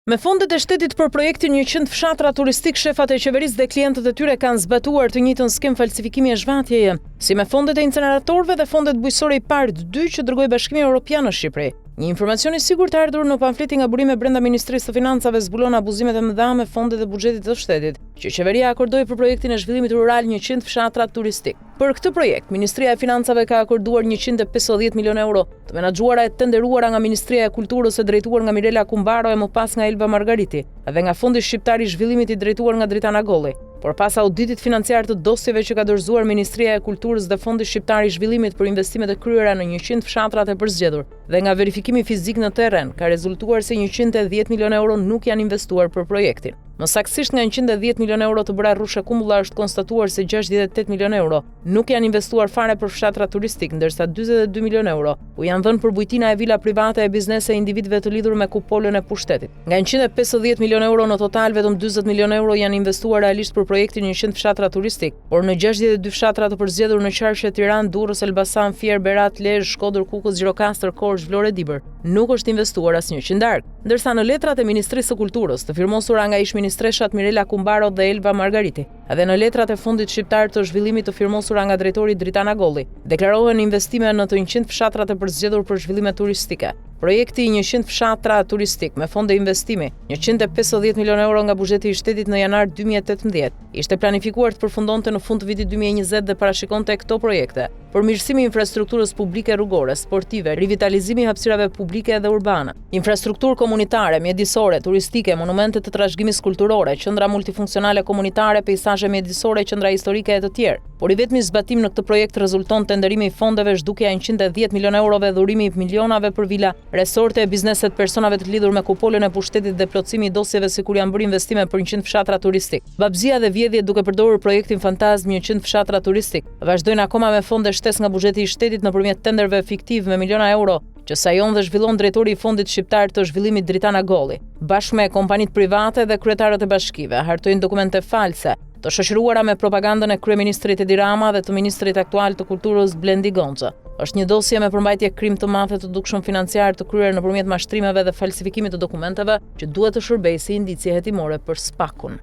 Me fondet e shtetit për projektin 100 fshatra turistik, shefat e qeverisë dhe klientët e tyre kanë zbatuar të njëjtën skemë falsifikimi e zhvatjeje, si me fondet e inceneratorëve dhe fondet bujqësore IPARD 2 që dërgoi Bashkimi Evropian në Shqipëri. Një informacion i sigurt ardhur në Pamfleti nga burime brenda Ministrisë së Financave zbulon abuzimet e mëdha me fondet e buxhetit të shtetit, që qeveria akordoi për projektin e zhvillimit rural 100 fshatra turistik. Për këtë projekt, Ministria e Financave ka akorduar 150 milionë euro, të menaxhuara e tenderuara nga Ministria e Kulturës e drejtuar nga Mirela Kumbaro e më pas nga Elva Margariti dhe nga Fondi Shqiptar i Zhvillimit i drejtuar nga Dritan Agolli. Por pas auditit financiar të dosjeve që ka dorëzuar Ministria e Kulturës dhe Fondi Shqiptar i Zhvillimit për investimet e kryera në 100 fshatrat e përzgjedhur dhe nga verifikimi fizik në terren, ka rezultuar se 110 milionë euro nuk janë investuar për projektin. Më saktësisht nga 110 milionë euro të bëra rrush e kumbulla është konstatuar se 68 milionë euro nuk janë investuar fare për fshatra turistik, ndërsa 42 milionë euro u janë dhënë për bujtina e vila private e biznese e individëve të lidhur me kupolën e pushtetit. Nga 150 milionë euro në total, vetëm 40 milionë euro janë investuar realisht për projektin 100 fshatra turistik, por në 62 fshatra të përzgjedhur në qarqe Tiranë, Durrës, Elbasan, Fier, Berat, Lezhë, Shkodër, Kukës, Gjirokastër, Korçë, Vlorë e Dibër, nuk është investuar asnjë qindarkë. Ndërsa në letrat e Ministrisë së Kulturës, të firmosura nga ish-ministreshat Mirela Kumbaro dhe Elva Margariti, dhe në letrat e Fondit Shqiptar të Zhvillimit të firmosura nga drejtori Dritan Agolli, deklarohen investime në të 100 fshatrat e përzgjedhur për zhvillime turistike. Projekti i 100 fshatra turistik me fonde investimi, 150 milionë euro nga buxheti i shtetit në janar 2018, ishte planifikuar të përfundonte në fund të vitit 2020 dhe parashikonte këto projekte. Përmirësimi i infrastrukturës publike rrugore, sportive, rivitalizimi i hapësirave publike dhe urbane, infrastrukturë komunitare, mjedisore, turistike, monumente të trashëgimisë kulturore, qendra multifunksionale komunitare, peisazhe mjedisore, qendra historike e të tjerë. Por i vetmi zbatim në këtë projekt rezulton tenderimi i fondeve, zhdukja e 110 milionë eurove, dhurimi i milionave për vila, resorte e biznese të personave të lidhur me kupolën e pushtetit dhe plotësimi i dosjeve sikur janë bërë investime për 100 fshatra turistik. Babëzia dhe vjedhjet duke përdorur projektin fantazmë 100 fshatra turistik. Vazhdojnë akoma me fonde shtesë nga buxheti i shtetit nëpërmjet tenderëve fiktivë me miliona euro që sajon dhe zhvillon drejtori i Fondit Shqiptar të Zhvillimit Dritan Agolli, bashkë me kompanitë private dhe kryetarët e bashkive, hartojnë dokumente false, të shoqëruara me propagandën e kryeministrit Edi Rama dhe të ministrit aktual të Kulturës Blendi Gonxhe. Është një dosje me përmbajtje krim të madh e të dukshëm financiar të kryer nëpërmjet mashtrimeve dhe falsifikimit të dokumenteve që duhet të shërbejë si indicie hetimore për SPAK-un.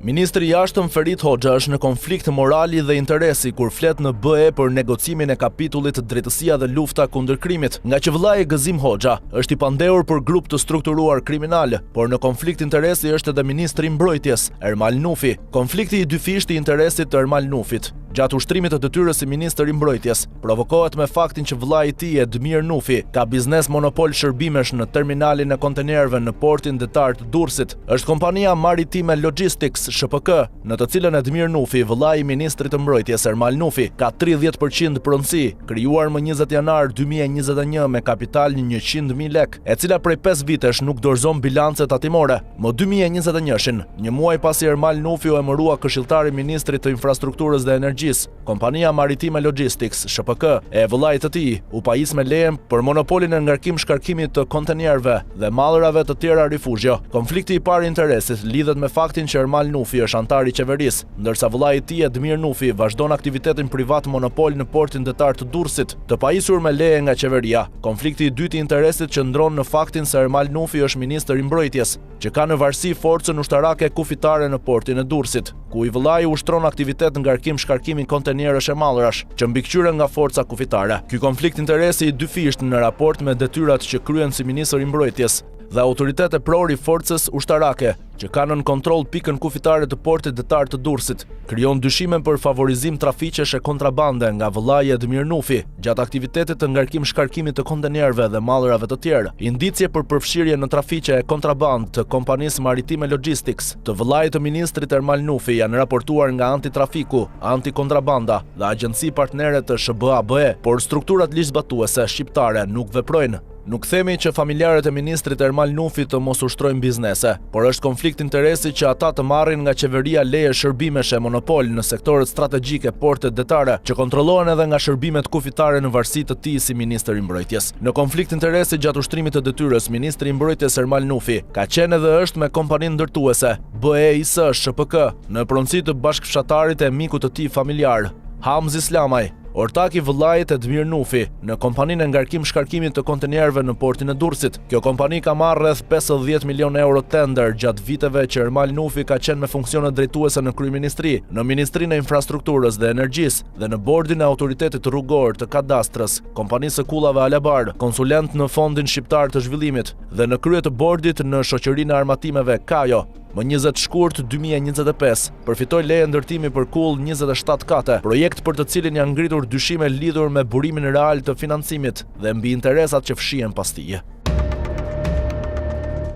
Ministri i Jashtëm Ferit Hoxha është në konflikt morali dhe interesi kur flet në BE për negocimin e kapitullit Drejtësia dhe lufta kundër krimit, ngaqë vëllai Gëzim Hoxha është i pandehur për grup të strukturuar kriminal, por në konflikt interesi është edhe ministri i Mbrojtjes, Ermal Nufi. Konflikti i dyfishtë i interesit të Ermal Nufit gjatë ushtrimit të detyrës si ministër i Mbrojtjes, provokohet me faktin që vëllai i tij Edmir Nufi ka biznes monopol shërbimesh në terminalin e kontenierëve në portin detar të Durrësit. Është kompania Maritime Logistics, SHPK, në të cilën Edmir Nufi, vëllai i ministrit të Mbrojtjes Ermal Nufi, ka 30 për qind pronësi, krijuar më 20 janar 2021 me kapital 100.000 lekë, e cila prej 5 vitesh nuk dorëzon bilance tatimore. Më 2021-shin, një muaj pasi Ermal Nufi u emërua këshilltar i ministrit të Infrastrukturës dhe Energjisë, Kompania Maritime Logistics, SHPK, e vëllait të tij, u pajis me lejen për monopolin e ngarkim-shkarkimit të kontenierëve dhe mallrave të tjera rifuzhio. Konflikti i parë i interesit lidhet me faktin që Ermal Nufi është anëtar i qeverisë, ndërsa vëllai i tij Edmir Nufi vazhdon aktivitetin privat monopol në portin detar të Durrësit, të pajisur me leje nga qeveria. Konflikti i dytë i interesit qëndron në faktin se Ermal Nufi është ministër i Mbrojtjes, që ka në varësi forcën ushtarake kufitare në portin e Durrësit, ku i vëllai ushtron aktivitet ngarkim-shkarkimi kontenierësh e mallrash, që mbikëqyren nga forca kufitare. Ky konflikt interesi i dyfishtë në raport me detyrat që kryen si ministër i Mbrojtjes dhe autoritet epror i forcës ushtarake, që ka nën kontroll pikën kufitare të portit detar të Durrësit, krijon dyshime për favorizim trafiqesh e kontrabande nga vëllai Edmir Nufi, gjatë aktivitetit të ngarkim-shkarkimit të kontenierëve dhe mallrave të tjerë. Indicie për përfshirje në trafiqe e kontrabandë të kompanisë Maritime Logistics, të vëllait të ministrit Ermal Nufi janë raportuar nga Antitrafiku, Antikontrabanda dhe agjenci partnere të SHBA-BE, por strukturat ligjzbatuese shqiptare nuk veprojnë. Nuk themi që familjarët e ministrit Ermal Nufi të mos ushtrojnë biznese, por është konflikt interesi që ata të marrin nga qeveria leje shërbimesh e monopol në sektorët strategjikë e portet detare, që kontrollohen edhe nga shërbimet kufitare në varësi të tij si ministër i Mbrojtjes. Në konflikt interesi gjatë ushtrimit të detyrës, ministri i Mbrojtjes Ermal Nufi ka qenë edhe është me kompaninë ndërtuese, BEIS SHPK, në pronësi të bashkëfshatarit e mikut të tij familjar, Hamz Islamaj. ortak i vëllait Edmir Nufi, në kompaninë e ngarkim-shkarkimit të kontenierëve në portin e Durrësit. Kjo kompani ka marrë rreth 50 milionë euro tender gjatë viteve që Ermal Nufi ka qenë me funksione drejtuese në kryeministri, në Ministrinë e Infrastrukturës dhe Energjisë dhe në bordin e Autoritetit Rrugor të Kadastrës, kompanisë së kullave Alabar, konsulent në Fondin Shqiptar të Zhvillimit dhe në krye të bordit në Shoqërinë e Armatimeve Kajo. Më 20 shkurt 2025, përfitoi leje ndërtimi për kullë 27 kate, projekt për të cilin janë ngritur dyshime lidhur me burimin real të financimit dhe mbi interesat që fshihen pas tij.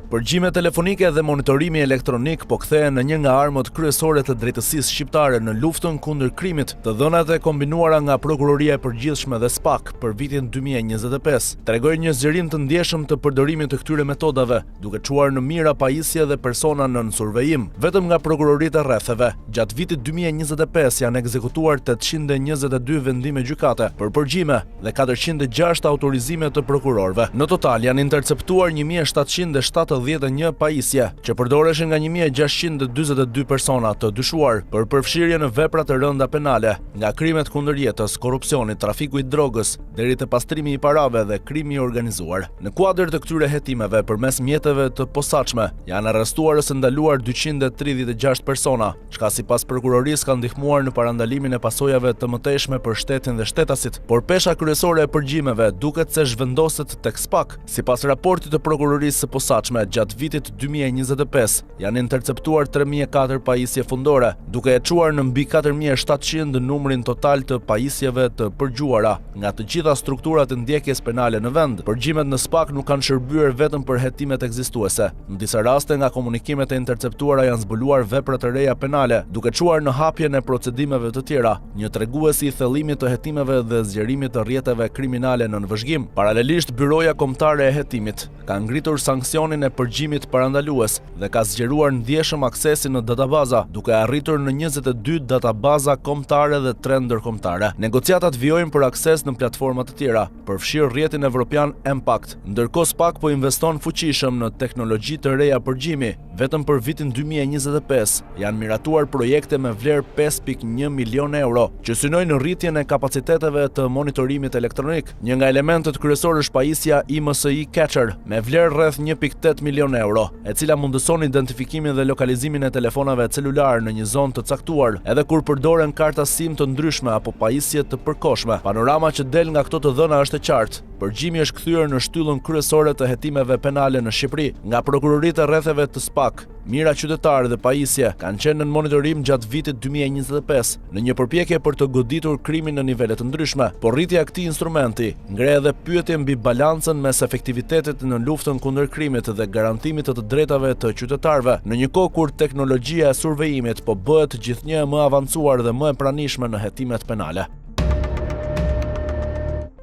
Përgjimet telefonike dhe monitorimi elektronik po kthehen në një nga armët kryesore të drejtësisë shqiptare në luftën kundër krimit. Të dhënat e kombinuara nga Prokuroria e Përgjithshme dhe SPAK për vitin 2025 tregojnë një zgjerim të ndjeshëm të përdorimit të këtyre metodave, duke çuar në mijëra pajisje dhe persona nën survejim. Vetëm nga prokuroritë e rretheve, gjatë vitit 2025 janë ekzekutuar 822 vendime gjykate për përgjime dhe 406 autorizime të prokurorëve. Në total janë interceptuar 1771 pajisje, që përdoreshin nga 1642 persona të dyshuar për përfshirje në vepra të rënda penale, nga krimet kundër jetës, korrupsionit, trafiku i drogës, deri te pastrimi i parave dhe krimi i organizuar. Në kuadër të këtyre hetimeve, përmes mjeteve të posaçme, janë arrestuar ose ndaluar 236 persona, çka sipas prokurorisë ka ndihmuar në parandalimin e pasojave të mëtejshme për shtetin dhe shtetasit. Por pesha kryesore e përgjimeve duket se zhvendoset tek SPAK. Sipas raportit të prokurorisë së posaçme, gjatë vitit 2025 janë interceptuar 3004 pajisje fundore, duke e çuar në mbi 4700 numrin total të pajisjeve të përgjuara nga të gjitha strukturat e ndjekjes penale në vend. Përgjimet në SPAK nuk kanë shërbyer vetëm për hetimet ekzistuese. Në disa raste nga komunikimet e interceptuara janë zbuluar vepra të reja penale, duke çuar në hapjen e procedimeve të tjera, një tregues i thellimit të hetimeve dhe zgjerimit të rrjeteve kriminale nën vëzhgim. Paralelisht, Byroja Kombëtare e Hetimit ka ngritur sanksionin e përgjimit parandalues dhe ka zgjeruar ndjeshëm aksesin në databaza, duke arritur në 22 databaza kombëtare dhe 3 ndërkombëtare. Negociatat vijojnë për akses në platforma të tjera, përfshirë rrjetin evropian EMPACT. Ndërkohë SPAK po investon fuqishëm në teknologji të reja përgjimi. Vetëm për vitin 2025 janë miratuar projekte me vlerë 5.1 milion euro, që synojnë rritjen e kapaciteteve të monitorimit elektronik. Një nga elementët kryesorë është pajisja IMSI Catcher, me vlerë rreth 1.8 milion euro, e cila mundëson identifikimin dhe lokalizimin e telefonave celularë në një zonë të caktuar, edhe kur përdoren karta SIM të ndryshme apo pajisje të përkohshme. Panorama që del nga këto të dhëna është e qartë. Përgjimi është kthyer në shtyllën kryesore të hetimeve penale në Shqipëri. Nga prokuroritë e rretheve të SPAK, mijëra qytetarë dhe pajisje kanë qenë nën monitorim gjatë vitit 2025, në një përpjekje për të goditur krimin në nivele të ndryshme. Por rritja e këtij instrumenti ngre edhe pyetje mbi balancën mes efektivitetit në luftën kundër krimit dhe garantimit të të drejtave të qytetarëve, në një kohë kur teknologjia e survejimit po bëhet gjithnjë e më e avancuar dhe më e pranishme në hetimet penale.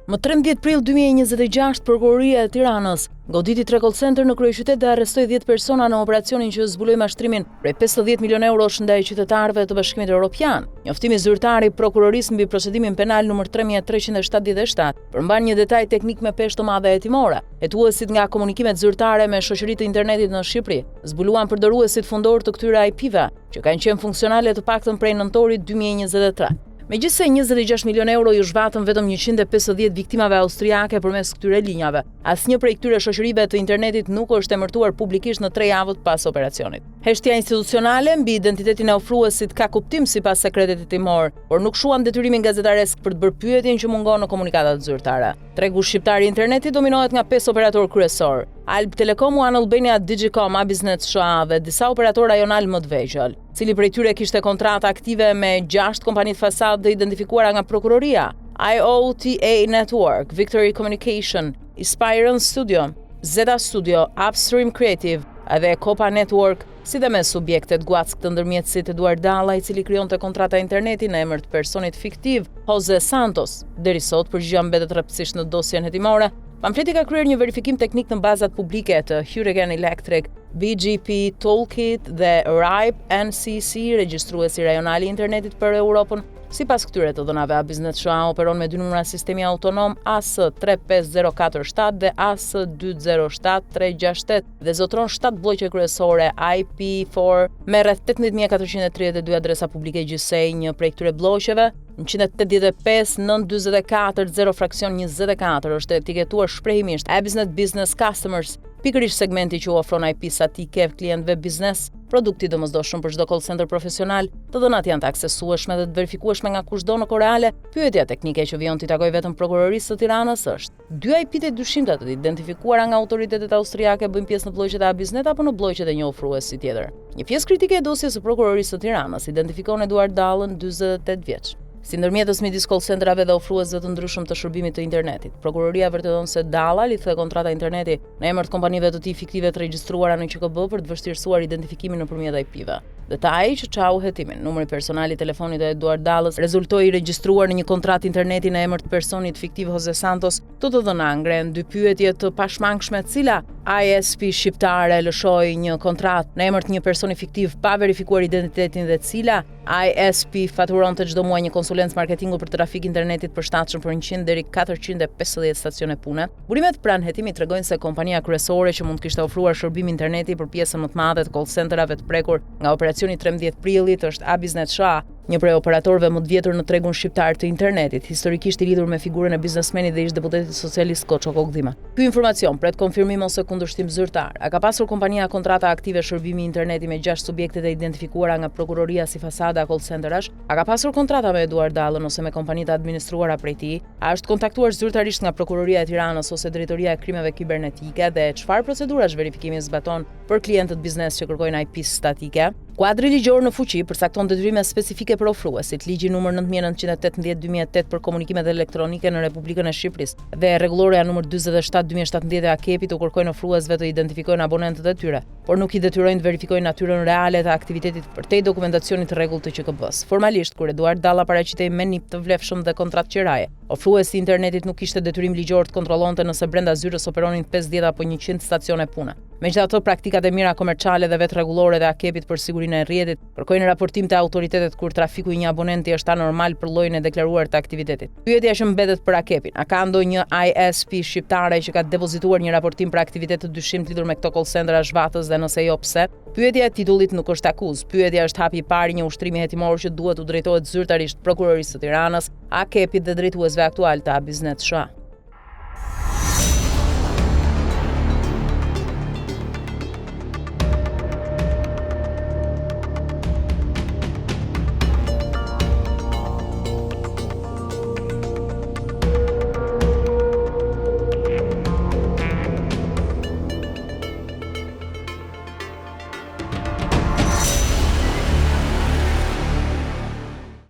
Më 13 prill 2026, Prokuroria e Tiranës goditi tre call center në kryeqytet dhe arrestoi 10 persona në operacionin që zbuloi mashtrimin prej 50 milion eurosh ndaj qytetarëve të Bashkimit Evropian. Njoftimi zyrtar i prokurorisë mbi procedimin penal numër 3377 përmban një detaj teknik me peshë të madhe hetimore. Hetuesit nga komunikimet zyrtare me shoqëri të internetit në Shqipëri zbuluan përdoruesit fundorë të këtyre IP-ve, që kanë qenë funksionale të paktën prej nëntorit 2023. Megjithëse 26 milionë euro iu zhvatën vetëm 150 viktimave austriake përmes këtyre linjave, asnjë prej këtyre shoqërive të internetit nuk është emërtuar publikisht në tre javët pas operacionit. Heshtja institucionale mbi identitetin e ofruesit ka kuptim sipas sekretit hetimor, por nuk shuan detyrimin gazetaresk për të bërë pyetjen që mungon në komunikatat zyrtare. Tregu shqiptar i internetit dominohet nga pesë operatorë kryesorë: Albtelecom, One Albania, Digicom, Abissnet SHA dhe disa operatorë rajonalë më të vegjël. Cili prej tyre kishte kontratë aktive me gjashtë kompanitë fasadë të identifikuara nga prokuroria? IOTA Network, Victory Communication, Inspiron Studio, Zeta Studio, Upstream Creative dhe Copa Network, si dhe me subjektet guackë të ndërmjetësit Eduard Dalla, i cili krijonte kontrata interneti në emër të personit fiktiv Jose Santos. Deri sot, përgjigjja mbetet rreptësisht në dosjen hetimore. Pamfleti ka kryer një verifikim teknik në bazat publike të Hurricane Electric. BGP Toolkit dhe RIPE NCC, regjistruesi rajonal i internetit për Europën. Sipas këtyre të dhënave, Abissnet SHA operon me dy numra sistemi autonom AS35047 dhe AS207368 dhe zotëron 7 blloqe kryesore IP4 me rreth 18432 adresa publike gjithsej. Një prej këtyre blloqeve 185 944 0 fraksion 24 është etiketuar shprehimisht Abissnet Business Customers, pikërisht segmenti që u ofron IP statike klientëve biznes, produkti i domosdoshëm për çdo call center profesional. Të dhënat janë të aksesueshme dhe të verifikueshme nga kushdo në kohë reale. Pyetja teknike që vijon t'i takojë vetëm prokurorisë së Tiranës është: dy IP-të e dyshimta të identifikuara nga autoritetet austriake bëjnë pjesë në blloqet e Abissnet apo në blloqet e një ofruesi tjetër? Një pjesë kritike e dosjes së prokurorisë së Tiranës identifikon Eduard Dallën, 48 vjeç, si ndërmjetës midis call centerave dhe ofruesve të ndryshëm të shërbimit të internetit. Prokuroria vërteton se Dalla lidhte kontrata interneti në emër të kompanive të tij fiktive të regjistruara në QKB për të vështirësuar identifikimin nëpërmjet IP-ve. Detaji që çau hetimin, numri personal i telefonit të Eduard Dallës rezultoi i regjistruar në një kontratë interneti në emër të personit fiktiv Jose Santos. Këto të dhëna ngrenë dy pyetje të pashmangshme, cila ISP shqiptare lëshoi një kontratë në emër të një personi fiktiv pa verifikuar identitetin dhe cila ISP faturonte çdo muaj një konsulencë marketingu për trafik interneti të përshtatshëm për 100 deri 450 stacione pune. Burimet pranë hetimit tregojnë se kompania kryesore që mund të kishte ofruar shërbim interneti për pjesën më të madhe të call centerave të prekur nga operacioni 13 prillit është Abissnet SHA, një prej operatorëve më të vjetër në tregun shqiptar të internetit, historikisht i lidhur me figurën e biznesmenit dhe ish deputetit socialist Koço Kokëdhima. Ky informacion pret konfirmim ose kundërshtim zyrtar. A ka pasur kompania kontrata aktive shërbimi interneti me 6 subjektet e identifikuara nga prokuroria si fasada call centerash? A ka pasur kontrata me Eduard Dallën ose me kompanitë administruara prej tij? A është kontaktuar zyrtarisht nga prokuroria e Tiranës ose drejtoria e krimeve kibernetike dhe çfarë procedurash verifikimi zbaton për klientët biznes që kërkojnë IP statike? Kuadri ligjor në fuqi përcakton detyrime specifike për ofruesit, ligji numër 9918-2008 për komunikimet elektronike në Republikën e Shqipërisë dhe rregullorja numër 47-2017 e AKEP-it u kërkojnë ofruesve të identifikojnë abonentët e tyre, por nuk i detyrojnë të verifikojnë natyrën reale të aktivitetit përtej dokumentacionit të rregullt të QKB-s. Formalisht, kur Eduard Dalla paraqitej me NIP të vlefshëm dhe kontratë qiraje, ofruesi i internetit nuk kishte detyrim ligjor të kontrollonte nëse brenda zyrës operonin 50 apo 100 stacione pune. Megjithatë, praktikat e mira komerciale dhe vetë rregulloret e AKEP-it për sigurinë e rrjetit kërkojnë raportim të autoritetet kur trafiku i një abonenti është anormal për llojin e deklaruar të aktivitetit. Pyetja që mbetet për AKEP-in, a ka ndonjë ISP shqiptare që ka depozituar një raportim për aktivitet të dyshimtë lidhur me këto call centera zhvatës dhe nëse jo pse? Pyetja e titullit nuk është akuzë, pyetja është hapi i parë i një ushtrimi hetimor që duhet u drejtohet zyrtarisht prokurorisë së Tiranës, AKEP-it dhe drejtuesve aktual të Abissnet SHA.